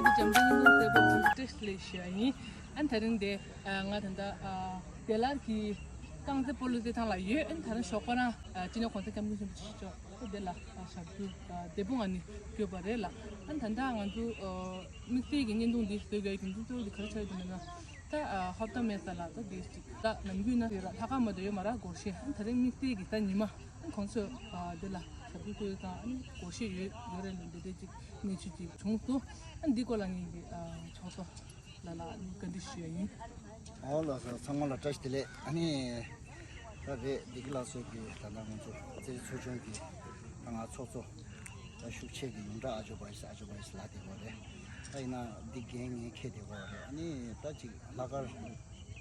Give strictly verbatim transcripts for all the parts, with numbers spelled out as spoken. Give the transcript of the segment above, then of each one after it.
འཇམ་དཔལ་གླིང་སློབ་གྲྭའི་བོད་ཀྱི་བཀྲ་ཤིས་བདེ་ལེགས་ཞུ་ཡ་ཡིན། ཨ་ནི་དེ་རིང་འདི་ང་ད་ལྟ་བདེ་སླར་གྱི་རྐང་རྩེད་སྤོ་ལོ་རྩེད་ཐང་ལ་ཡོད། ཨ་ནི་དེ་རིང་ཞོགས་པ་རང་སྤྱི་ནོར་༸གོང་ས་༸སྐྱབས་མགོན་ཆེན་པོ་མཆོག་འདི་ལ་ཞབས་བརྟན་འདེགས་འབུལ་ང་ནས་ཕུལ་བ་རེད་ལ། ཨ་ནི་ད་ལྟ་ང་ཚོ་དམིགས་བསལ་གྱི་བརྙན་ཐུང་འདི་བཟོ་དགོས་རྒྱུ་མཚན་གཙོ་བོ་དེ་ག་རེ་ཆགས་ཡོད་དམ་ན། ད་ཧོབ་ཏ་མེ་ས་ལ་ད་དེ་ཅིག་ད་ནམ་རྒྱུན་ན་ཡོད་ར་ལྷག་དཀར་མ་དུ་ཡོད་མ་ར་སྒོར་གཞས། ཨ་ནི་དེ་རིང་དམིགས་བསལ་གྱི་ད་ཉི་མ་ཨ་ནི་༸གོང་ས་མཆོག་འདི་ལ་ཞབས་བརྟན་ཕུལ་དང་ཨ་ནི་སྒོར་གཞས་ཡོད་ཡོད་རེད་ལ་འདི་འདྲ་ཅིག་གནས་ཚུལ་ཅིག་བྱུང་སོང་། ཨ་ནི་འདི་སྐོར་ལ་ངེད་ཀྱི་ཕྱོགས་སོ་ལ་ལ་ཨ་ནི་བཀའ་འདྲི་ཞུ་ཡ་ཡིན། ཨོ་ལགས་སོ། ཚང་མ་ལ་བཀྲ་ཤིས་བདེ་ལེགས། ཨ་ནི་ད་རེད། བདེ་སྐྱིད་ལགས་སོ་གི་ད་ལྟ་ང་ཚོ་རྩེད་རིགས་ཚོགས་ཆུང་གི་ད་ང་ཚོགས་གཙོ་ད་ཤུགས་ཆེ་གི་ཡོངས་གྲགས་ཨ་ཇོ་བྷ་ཡིས་ཨ་ཇོ་བྷ་ཡིས་ལ་དེ་གོ་རེད། ད་ཡིན་ན་འདི་འགན་ངས་འཁྱེར་དེ་གོ་རེད། ཨ་ནི་ད་ཅིག་ལྷག་དཀར་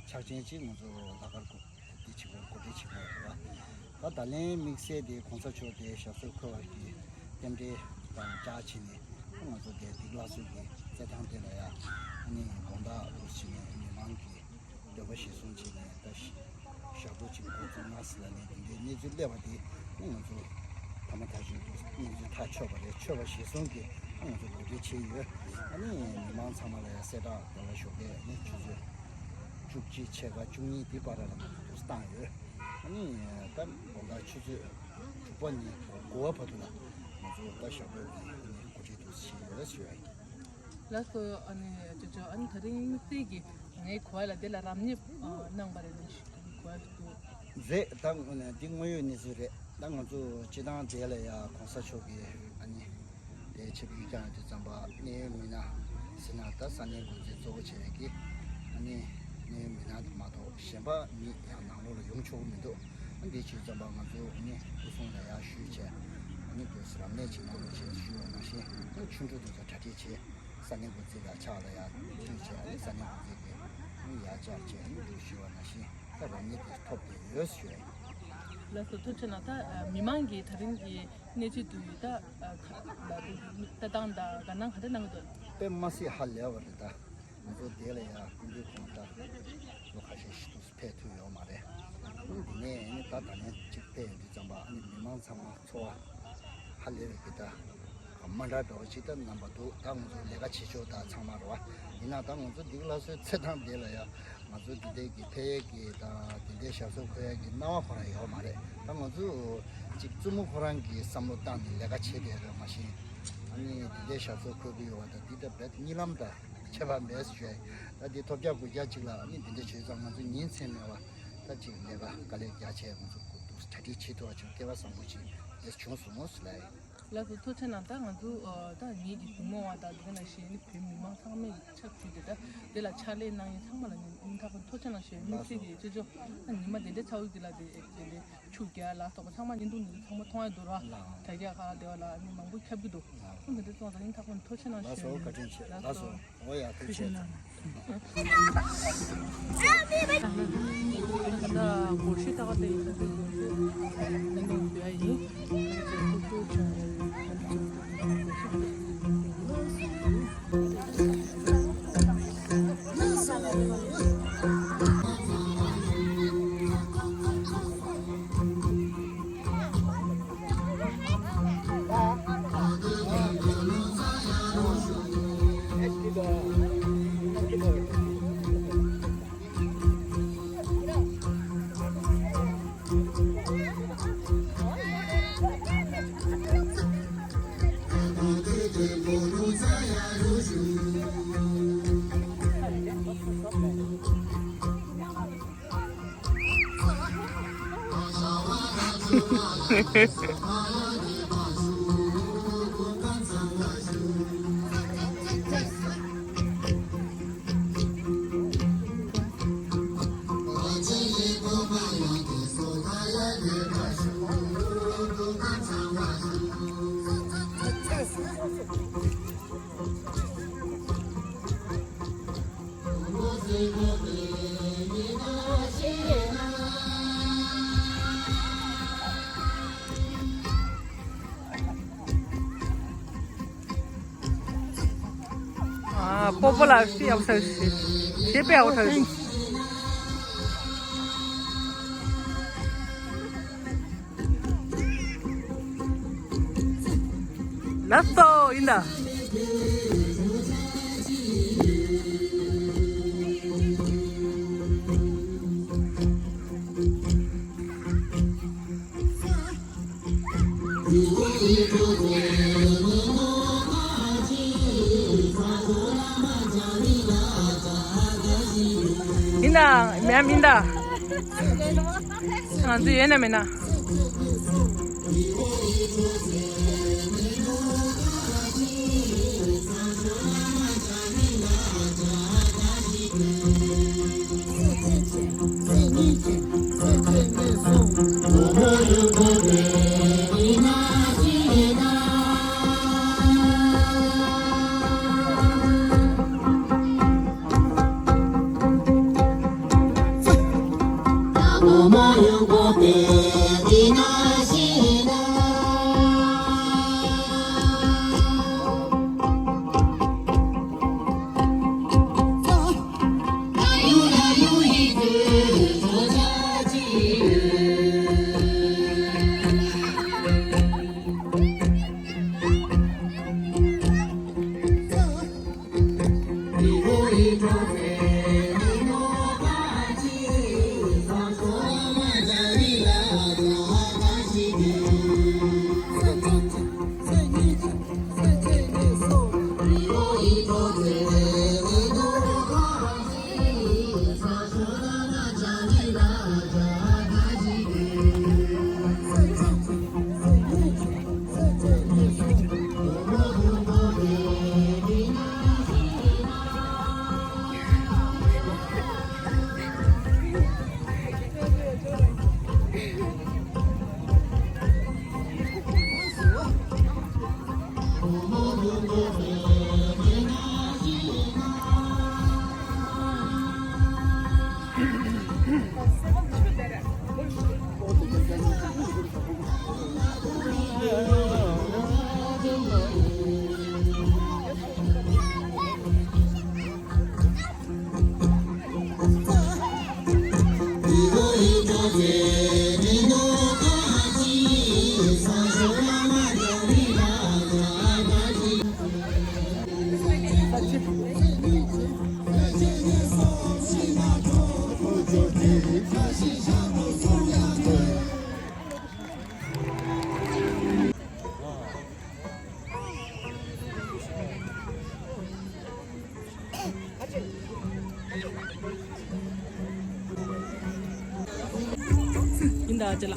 ཕྱག་ཆེན་ཅིག་ང་ཚོ་ལྷག་དཀར་གོ་དེ་བྱེད་དགོས་གོ་སྒྲིག་བྱེད་དགོས་རེད་བ། ད་ད་ལན་དམིགས་བསལ་དེ་༸གོང་ས་མཆོག་དེ་ཞབས་སོར་འཁོད་པ་གི་རྟེན་འབྲེལ་དང་བཅར་བྱས་ནས་ང་ཚོ་དེ་བདེ་སྐྱིད་ལགས་སོ་གི་རྩེད་ཐང་དེ་ལ་ཡ་ཨ་ནི་དགོང་དག་འདུག་བྱས་ནས་མི་མང་གི་འདོད་པ་གཞིར་བཟུང་བྱས་ནས་ད་ཞག་པོ་གཅིག་འགོ་བཙུགས་གནང་ཟེར་ལབ་ནས་དེ་འདྲའི་གནས་ཚུལ་སླེབས་པ་དེ་ང་ཚོ་ཐ་མ་ཐག་ཆོད་དུ་གནས་ཚུལ་ཐག་ཆོད་པ་རེད། ཆོད་པ་གཞིར་བཟུང་གིས་ང་ཚོ་གོ་སྒྲིག་བྱས་ཡོད། ཨ་ནི་མི་མང་ཚང་མ་ལ་ཡང་གསལ་བསྒྲགས་འདི་ལ་ཞོགས་ཀས་ཨ་ནི་ཆུ་ཚོད་བཅུ་གཅིག་ཕྱེད་ཀ་བཅུ་གཉིས་དེ་བར་ལ་ང་ཚོ་བཏང་ཡོད། ཨ་ནི་ད་དགོང་དག་ཆུ་ཚོད་དྲུག་པ་ནས་དགུ་པ་བར་དུ་ལ་ང་ཚོ་ད་ཞག་པོ་གི་ཨ་ནི་གོ་སྒྲིག་དུ་བྱས་ཡོད་ཞུ་ཡ་ཡིན། ལགས་སོ། ཨ་ནི་ཅོ་ཅོ། ཨ་ནི་དེ་རིང་དམིགས་བསལ་གྱི་ངའི་གོ་བ་ལ་དེ་ལ་རབ་གནས་གནང་བ་རེད་ལ་ཞུ་གི་གོ་བ་ཞིག་འདུག་རེད། ད་འདི་དངོས་ཡོད་གནས་ཚུལ་རེད། ད་ང་ཚོ་སྤྱི་བཏང་དེ་ལ་ཡ་གོང་ས་མཆོག་གིས་ཨ་ནི་དེ་ཆེད་དུ་བསྐྱངས་དུས་ཙམ་པ་གནད་ཡོད་མི་སྣ་ཟེར་ན་ད་ས་གནས་འགོ་འཛིན་གཙོ་བོ་བྱས་པའི་གི་ཨ་ནི་གནད་ཡོད་མི་སྣ་དེ་མ་གཏོགས་གཞན་པ་མི་ཡང་ནང་ལོགས་ལ་ཡོང་ཆོག་གི་མི་འདུག་ཨ་འདི་བྱས་ཙམ་པ་ང་ཚོ་ཨ་ནི་སྐུ་སྲུང་ལ་ཡ་ཞུས་བྱས་ཨ་ནི་དུས་སུ་རབ་གནས་ཅིག་གནང་རོགས་བྱས་ཞུས་པ་ནང་བཞིན་ཨ་ཆོ་འཕྲུལ་དེ་ཚོ་གྲ་སྒྲིག་བྱས། ས་གནས་འགོ་འཛིན་ལ་ཕྱག་ལ་ཡར་ཕུལ་བྱས་ས་གནས་འགོ་འཛིན་གྱིས་ཡར་བཅར་བྱས་འདུག་ཞུ་བ་ནང་བཞིན་ད་རང་ཉིད་ཀྱིས་ཐོབ་བསྡད་ཡོད་ཞུ་ཡ་ཡིན། ལགས་སོ། ཐུགས་རྗེ་གནང་། ད་མི་མང་གིས་ད་རིང་གི་གནས་ཚུལ་དུ་ཡོད་ད་ལྟ་སྟངས་དང་དགའ་སྣང་ག་འདྲ་གནང་གི་འདུག་དཔེ་མ་སྲིད་ཧ་ལས་པ་རེད། ད་ང་ཚོ་དེ་ལ་ཡར་སྐུ་མདུན་ཁོང་ད་ལོ་ཁ་ཤས་ཤིག་འདུག་ཕེབས་ཐུབ་ཡོད་མ་རེད། འདི་ནས་ནི་ད་ད་ལན་གཅིག་ཕེབས་ཡོང་དུས་ཙམ་པ་ཨ་ནི་མི་མང་ཚང་མ་ཚོར་བ་ཧ་ལས་པའི་གི་ད་མ་འདྲ་འདྲ་བ་ཅིག་ད་རྣམ་པ་འདུག་ད་ང་ཚོ་ལས་ཀ་བྱེད་ཕྱོགས་ད་ཚང་མ་རེད་བ། ཡིན་ན་ད་ང་ཚོ་འདི་ག་ལ་སོའི་ཚེ་ཐང་འདི་ལ་ཡ་ང་ཚོ་འདི་འདྲའི་གི་ཕེབས་ཡས་གི་ད་འདི་འདྲའི་ཞབས་སོར་འཁོད་ཡས་གི་སྣང་བ་ཁོ་རང་ཡོད་མ་རེད། ད་ང་ཚོ་གཅིག་བཙུན་མོ་ཁོ་རང་གི་བསམ་བློ་བཏང་ནས་ལས་ཀ་བྱེད་བསྡད་རེད་མ་གཞི་ཨ་ནི་འདི་འདྲའི་ཞབས་སོར་འཁོད་གི་ཡོད་བ། ད་འདི་ད་རྦད་གཉིད་ལམ་ད་ཁྱད་པར་མེད་ཟེར་ཞུ་ཡ་ཡིན། ད་འདི་ཐོབ་རྒྱག་དགོས་རྒྱག་ཅིག་ལ་ཨ་ནི་འདི་འདྲ་བྱས་ཙང་ང་ཚོ་ཉིན་མཚན་མེད་པ་ད་ཅིག་ལས་ཀ་དཀའ་ལས་རྒྱག་བྱས་ང་ཚོ་གྲ་སྒྲིག་བྱེད་ཐུབ་པ་ཅིག་སྐལ་བ་བཟང་པོ་ཅིག་འདི་བྱུང་སོང་ངོ་ཟེར་ལ་ཡིན། ལགས་སོ། ཐུགས་རྗེ་གནང་། ད་ང་ཚོ་ད་ངེད་ཀྱི་གཟིགས་མོ་བ་དང་འདི་ག་ནང་བཞིན་ནི་བོད་མི་མང་ཚང་མས་ཆབས་ཅིག་དེ་ད་དེ་ལ་ཕྱག་ལས་གནང་ཡིན་ཚང་མ་ལ་ནི་ཐག་པ་ཐུགས་རྗེ་གནང་ཞེས་དམིགས་བསལ་གྱི་ཅོ་ཅོ་ད་ཉི་མ་དེ་འདྲའི་ཚ་བོ་འདི་ལ་དེ་དེ་འདྲའི་ཆུ་རྒྱག་ལ་སོགས་པ་ཚང་མ་བརྙན་ཐུང་འདི་ཚང་མ་མཐོང་ཡ་འདུག་ར། དྲ་རྒྱ་ཁག་དེ་བ་ལ་ནི་མང་པོ་ཁྱབ་ཀྱི་འདུག་ཨ་འདི་འདྲ་སོང་ཙང་ཡིན་ཐག་པ་ཐུགས་རྗེ་གནང་ཞུ། ལགས་སོ། བཀའ་དྲིན་ཆེ། ལགས་སོ། འོ་ཡ་ཐུགས་རྗེ་གནང་། ཨ། སྤོ་བོ་ལ་ཤི་ཡག་ས་ཤི། ཤི་པའི་ཡག་ས་ཤི། ལགས་སོ་ཡིན་ད། ཡིན་ན་མེད་མིན་ད། ང་ཚོ་ཡོད་ན་མེད་ན། ཡིན་ད་ཅི་ལ།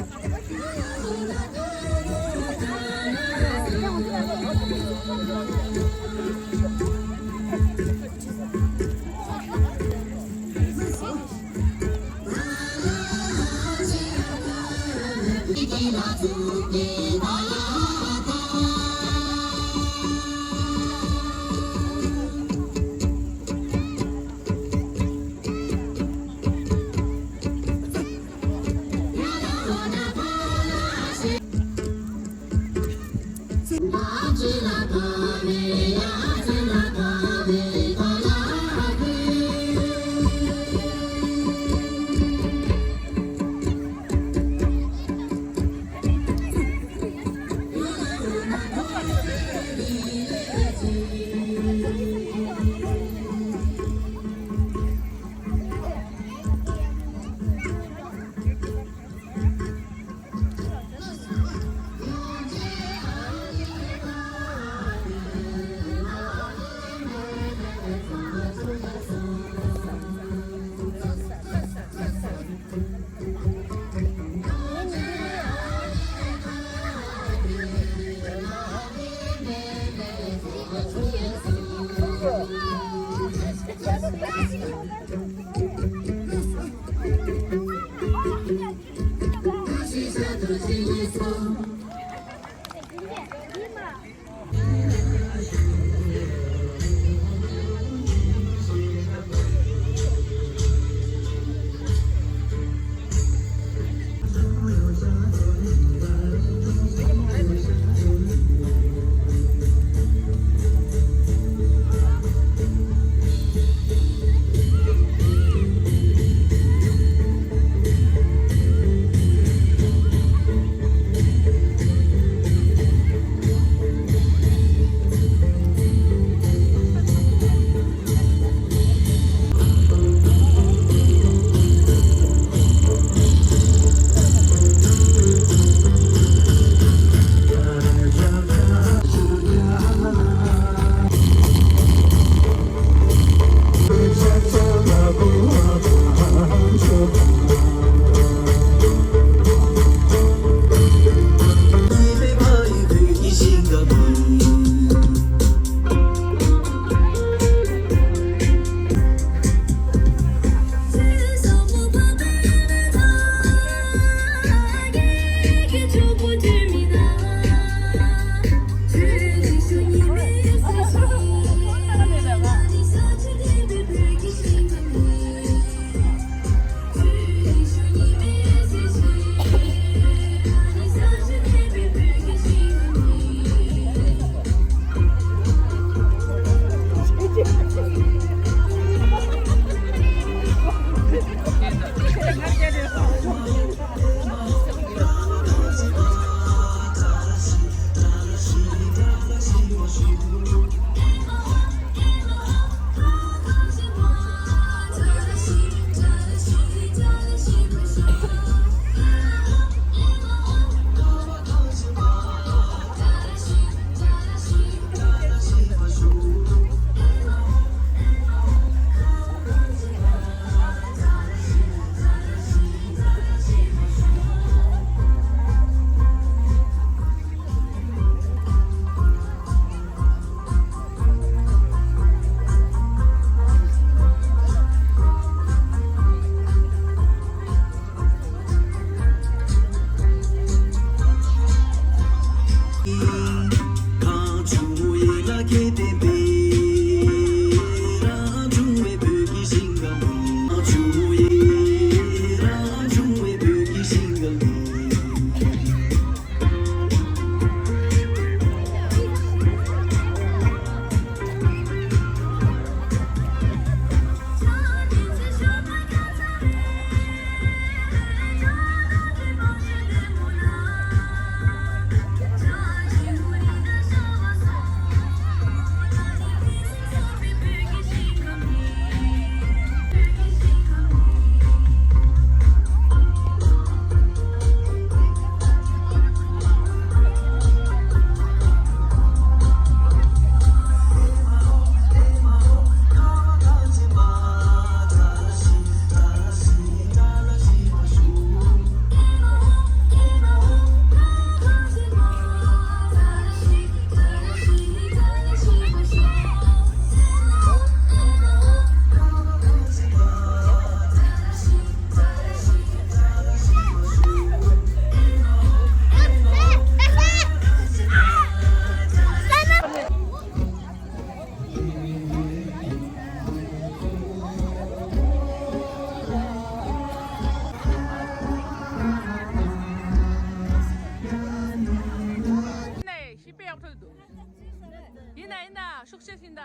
ཡིན་ན་ཡིན་ན་ཤུགས་ཆེ་ཟིན་ད།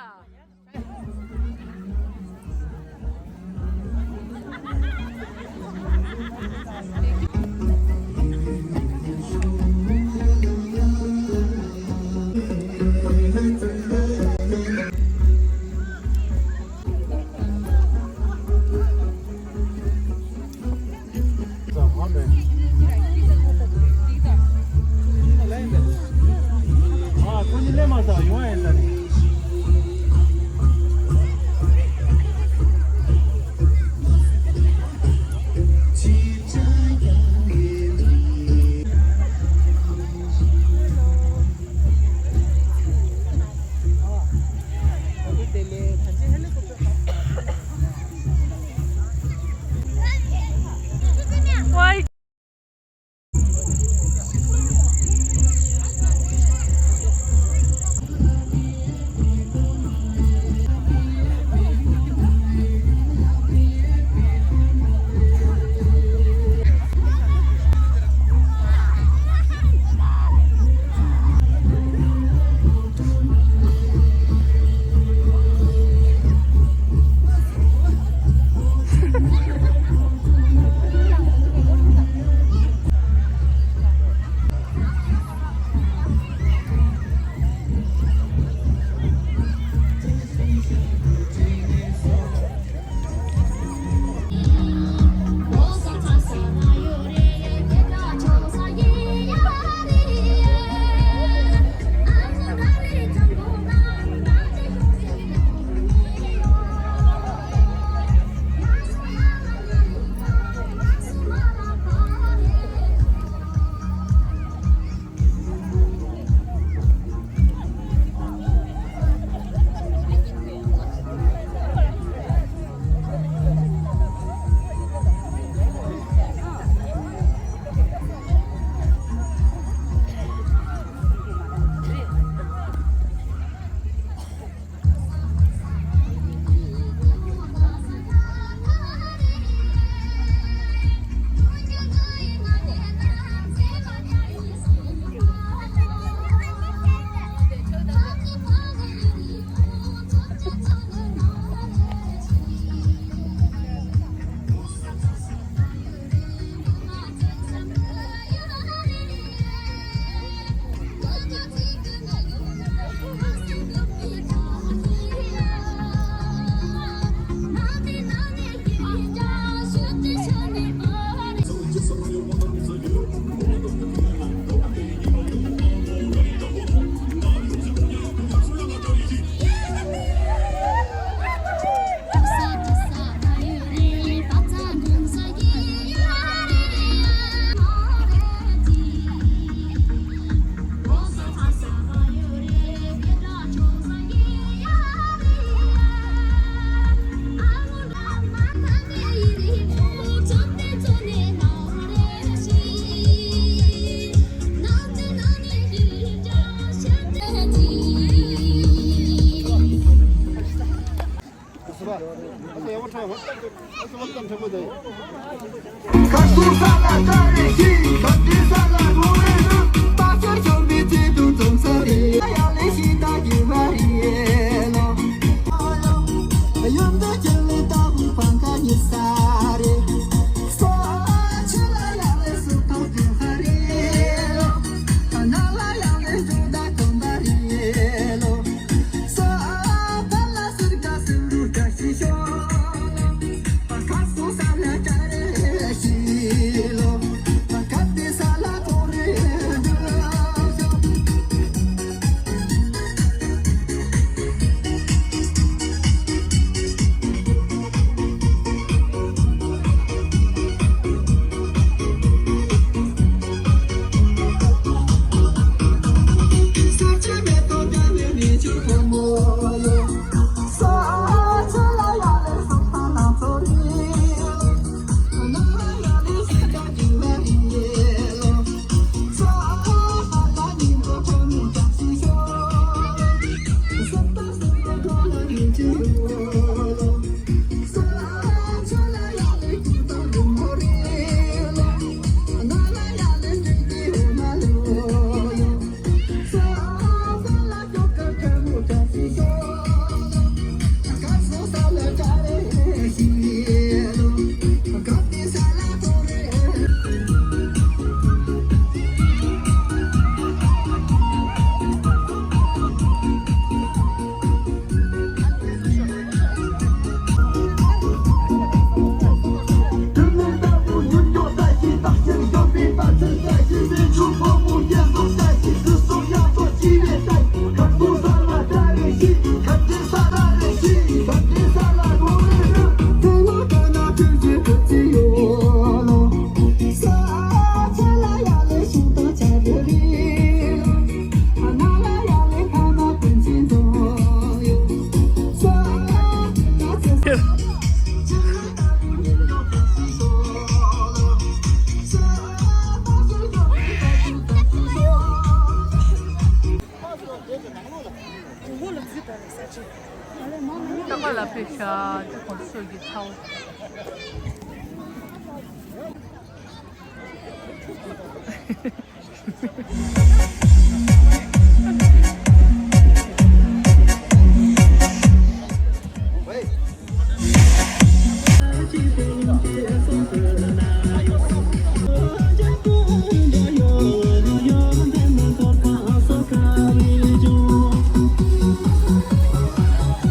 རྟ་པ་ལ་ཕེབས་ཤག་ཅེས་ཁོང་ཚོས་ཀྱི་ཚ་བོ།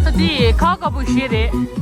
ད་འདི་ཁ་དཀར་པོ་ཞིག་རེད།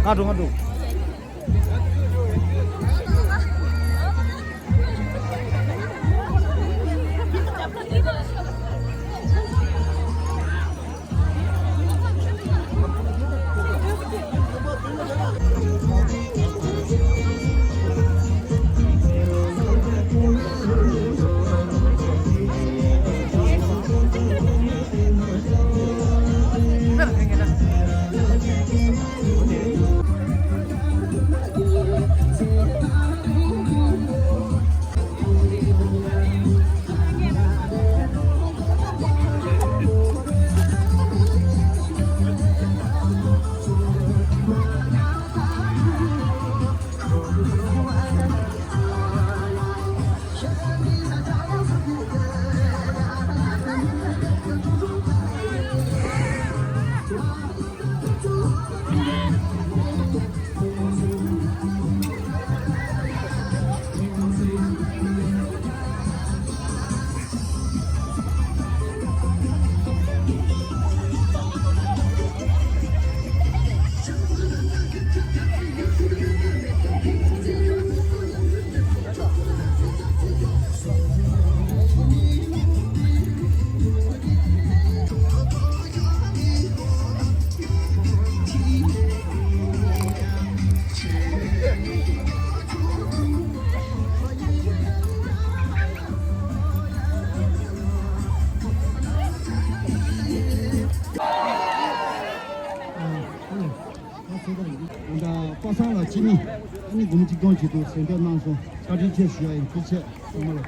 ང་འགྲོ། ང་འགྲོ། ད་པ་སངས་ལགས་སྤྱི་མི་ཨ་ནི་འབུམ་གཅིག་སྟོང་ཅིག་ཏུ་གཟེངས་བསྟོད་གནང་སོང་། བཀའ་དྲིན་ཆེ་ཞུ་ཡ་ཡིན། ཐུགས་རྗེ་ཆེ་ཚང་མ་ལ།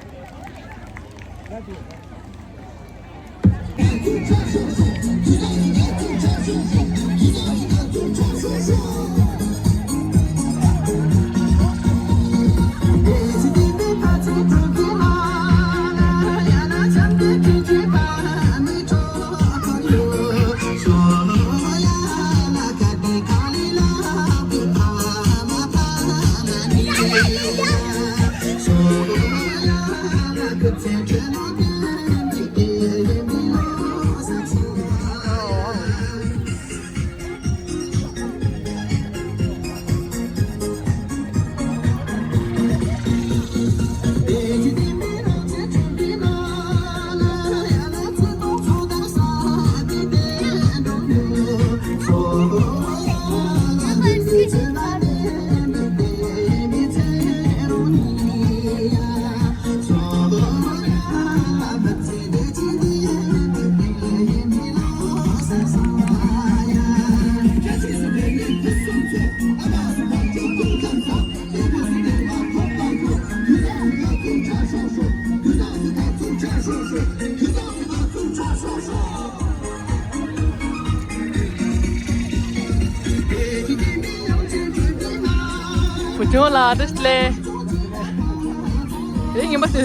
ཇོ་ལ་བཀྲ་ཤིས་བདེ་ལེགས། དེ་ཉི་མ་དེ།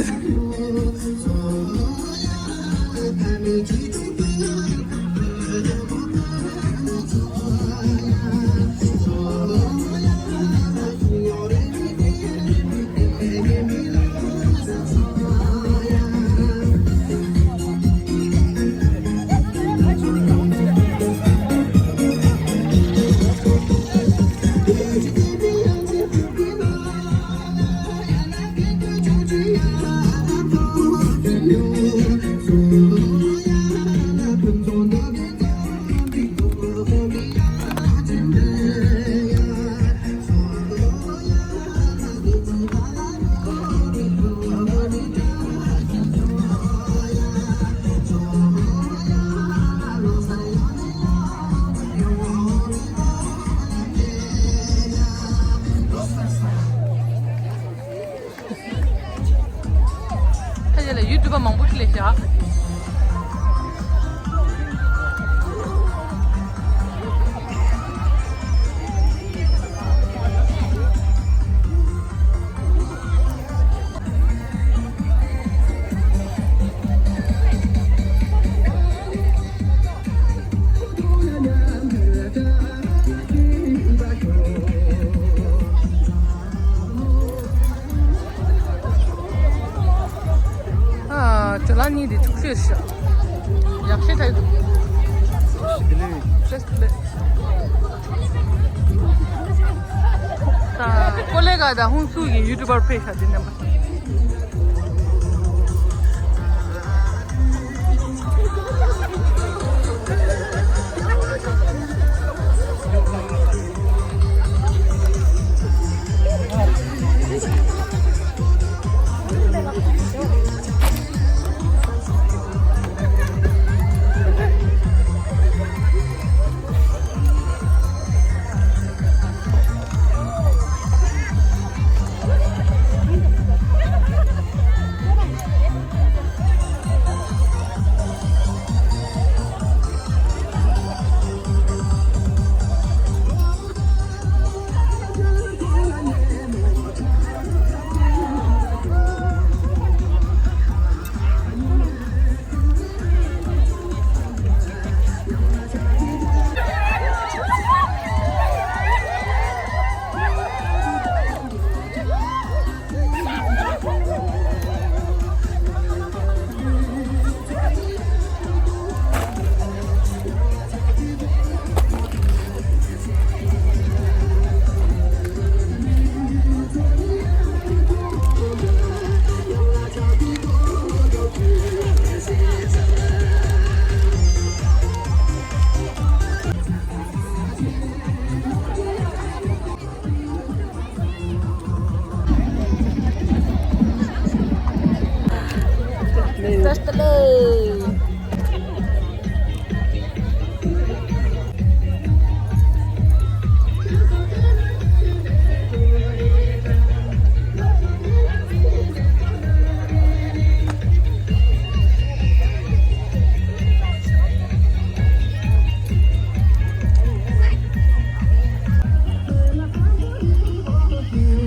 ཕ་གི་ལ་ཡུ་ཊུབ་པ་མང་པོ་ཞིག་སླེབས་ཤག་ཨ། ཇོ་ལ་གཉིས་དེ་ཐུགས་སྲས་ཤག་ཡག་ཤོས་ཐལ་འདུག་བཀྲ་ཤིས་བདེ་ལེགས། ད་ཀོ་ལེ་ག་དང་ཧུན་སུར་གྱི་ཡུ་ཊུབ་པར་ཕེབས་ཤག་འདི་རྣམ་པ།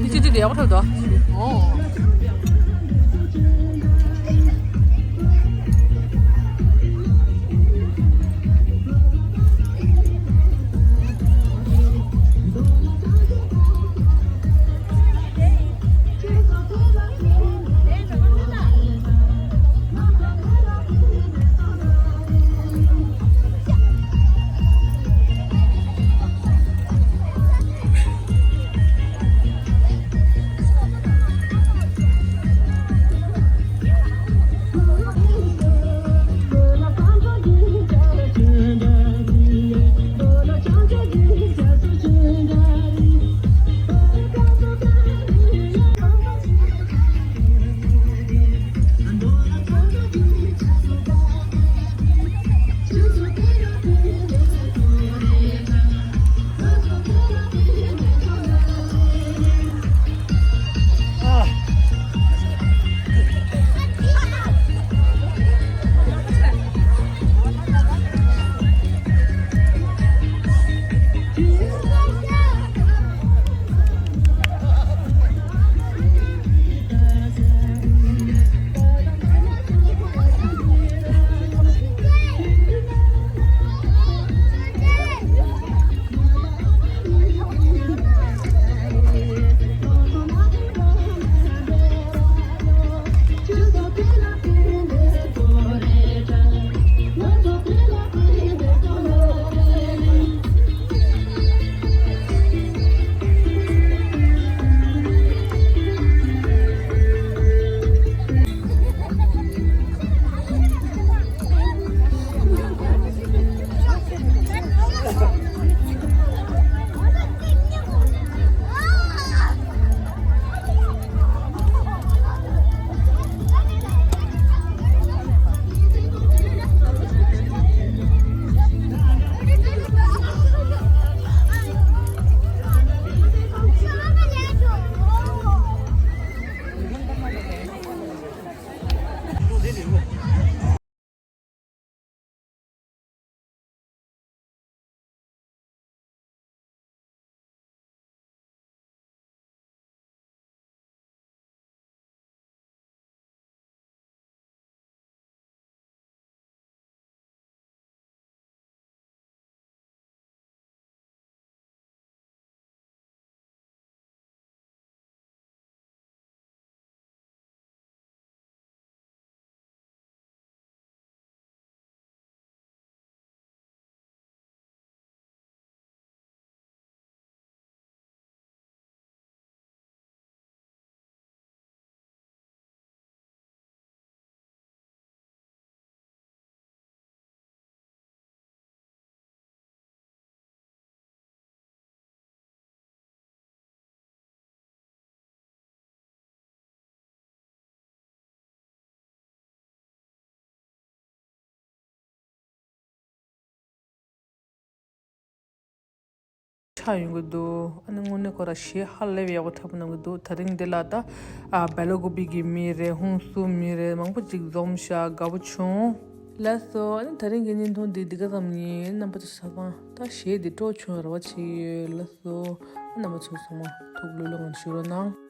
འདི་ཅི་འདི་ཡག་པོ་ཐོབ་འདུག་ཨོ། ཆགས་ཡོང་གི་འདུག་ཨ་ནི་དངོས་གནས་ཁོ་ར་གཞས་ཧ་ལས་པའི་ཡག་པོ་འཁྲབ་གནང་གི་འདུག་དེ་རིང་འདི་ལ་ད་ཨ་སྦེ་ལ་ཀོ་པི་གི་མི་རེད། ཧུན་སུར་མི་རེད། མང་པོ་ཅིག་འཛོམས་ཤག་དགའ་པོ་བྱུང་། ལགས་སོ། ཨ་ནི་དེ་རིང་གི་བརྙན་ཐུང་འདི་འདི་ག་ཙམ་ཡིན། རྣམ་པ་ཚོ་ཚང་མ་ད་གཞས་འདི་སྤྲོ་བྱུང་རེ་བ་བྱེད་ཀྱི་ཡོད། ལགས་སོ། ཨ་རྣམ་པ་ཚོ་ཚང་མ་ཐུགས་ལྷོད་ལྷོད་ངང་བཞུགས་རོགས་གནང་།